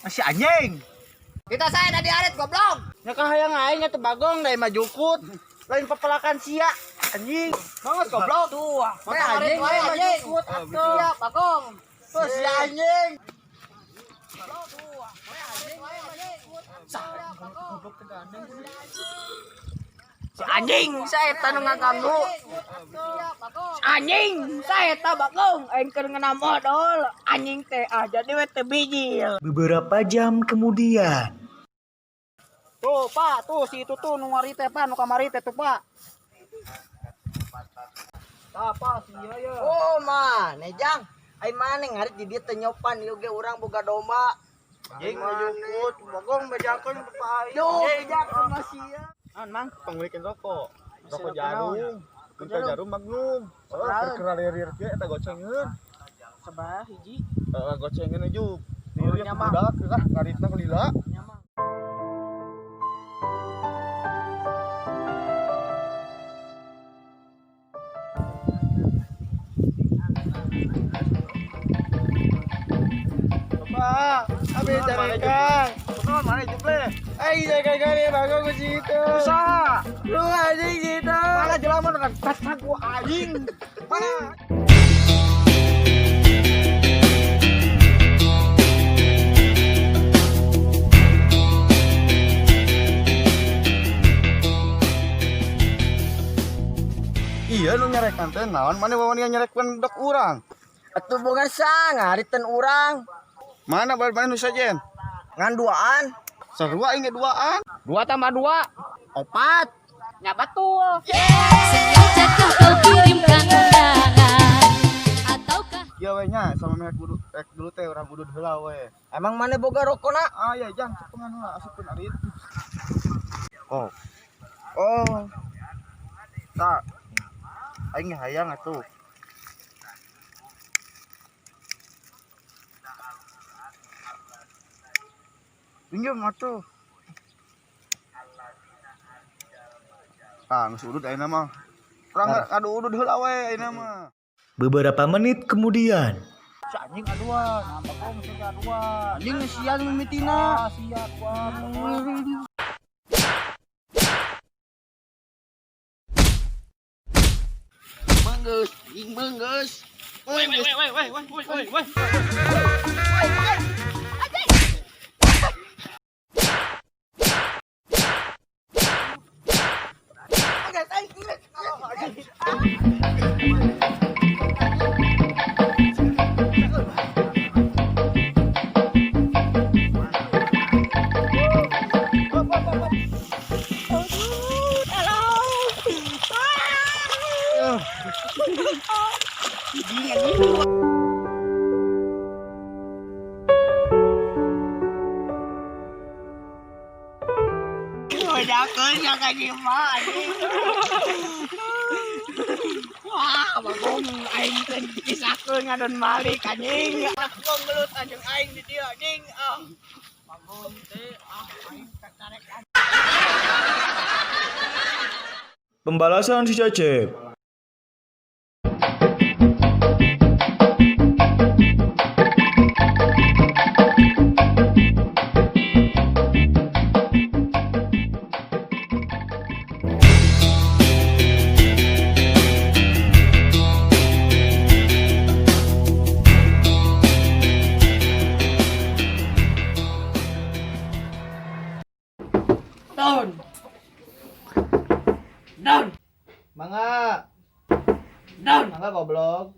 Si anjing. Kita saya tadi arit, goblok. Nya kahayang aing atuh, Bagong, da mah jukut. Lain pepelakan sia anjing. Banget, goblok. Tuh. Mata anjing wae mah anjing. jukut atuh. Siap, Bagong. Tuh si anjing. Si anjing, saya eta nu ngaganggu. Si anjing, saya eta, Bagong. Aing keur ngena modal. Anjing teh ah jadi we teu bijil. Beberapa jam kemudian. Tuh, Pak, tuh si itu tuh nu ngari teh, Pak, nu kamari teh tuh, Pak. Tah, Pak, si ieu ye. Oh, maneh, Jang. Ai maneh ngarit di dieu teu nyopan, ieu ge urang boga domba. Anjing mah jukut, Bagong bejakeun ke aing. Yo, bejakeun mah sia. Naon, Mang? Pangulikeun rokok. Rokok Rokok jarum. Minta jarum Magnum. Oh, keur lirir ge eta gocengeun. Sabaraha hiji? Heeh, gocengeun juk. Lirir nya, Mang. budak lah ngaritna kelila. Nya, Mang. Bapak, abi carekan. Kunaon maneh jeble? Aing carekan ya Bagong ku situ. Saha? Lu anjing situ. Mana jelema nu tas ku anjing? Mana? Iya nu nyarekan teh naon, maneh wawanian nyarekan budak urang. Atuh boga sa ngariteun urang. Mana bal maneh nu sajen? Ngan duaan. Sarua aing ge duaan. Dua tambah dua. Opat. Ya betul. Sengajakah kau kirimkan undangan ataukah Iya we nya sama merek dulu, rek dulu teh urang udud heula we. Emang maneh boga rokona? Ah ya jang cepengan heula asupkeun arit. Oh. Oh. Tak. Aing hayang atuh. Pinjam atuh. Ah, geus udud ayeuna mah. Urang ngadu udud heula we ayeuna mah. Beberapa menit kemudian. Si anjing aduan, nah, Bagong si aduan. Anjing sia mimitina. Ah, sia aduan. Bagong. Menggeus, anjing menggeus. Woi, woi, woi, woi, woi, woi, woi. Bejakeun sia ka mah anjing. Wah, Bagong aing teh dikisakeun ngadon malik anjing. Bagong gelut anjing aing di dieu anjing. Ah. Bagong teh ah aing tarik. Pembalasan si Cecep. Down. Down. Mangga, Down. mangga goblok.